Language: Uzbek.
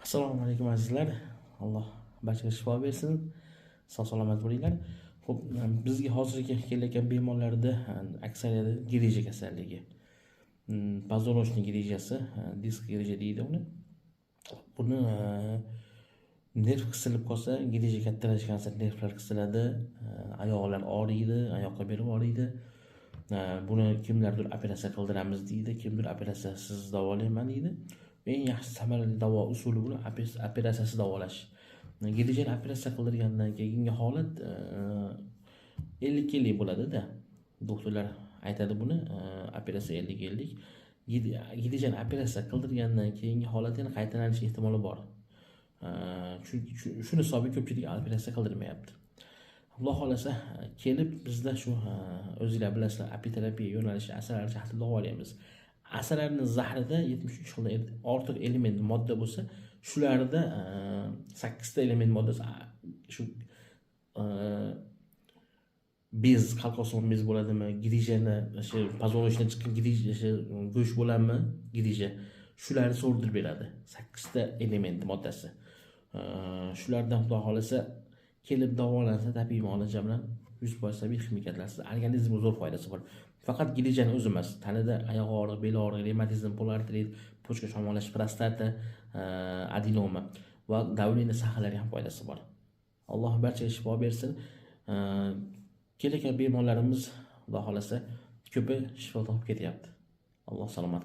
Assalomu alaykum azizlar. Alloh barchaga shifo bersin. Sog' salomat bo'linglar. Xo'p, bizga hozirgi kelayotgan bemorlarda aksariyati грыжа kasalligi. Позвоночный грыжа si, disk грыжа deydi uni. Buni nerv qisilib qolsa, грыжа kattalashgan sari nervlar qisiladi, oyoqlar og'riydi, oyoqqa berib og'riydi. Buni kimlardir operatsiya qildiramiz deydi, kimdir operatsiyasiz davolayman deydi. Eng yaxshi samarali davo usuli buni operatsiyasiz davolash. Грыжа ni operatsiya qildirgandan keyingi holat 50-50 bo'ladida. Doktorlar aytadi buni, operatsiya 50-50. Грыжа ni operatsiya qildirgandan keyingi holat yana qaytalanish ehtimoli bor. Chunki shuni hisobiga ko'pchilik operatsiya qildirmayapti. Xudo xohlasa, kelib bizda shu, o'zinglar bilasizlar, apiterapiya yo'nalishi asalari shahdida davolaymiz. Asalarining zahrida 73 xil ortiq element modda bo'lsa, shularda 8 ta element moddasi shu bez, qalqonsimon bez bo'ladimi, грыжа ni o'sha позвоночный chiqqan грыжа, o'sha go'sht bo'ladimi, грыжа, shularni so'rdirib beradi. 8 ta element moddasi. Shulardan Xudo xohlasa kelib davolansa, tabiiy muolaja bilan 100% tabiiy ximikatlarsiz organizmga zo'r foydasi bor. Faqat грыжа ni o'zi emas, tanada oyoq og'rig'i, bel og'rig'i, revmatizm, poliartrit, почка shamollash, prostata, adenoma va давление sahnalariga ham foydasi bor. Alloh barchaga shifo bersin. Kelayotgan bemorlarimiz, Xudo xohlasa, ko'pi shifo topib ketyapti. Alloh salomat.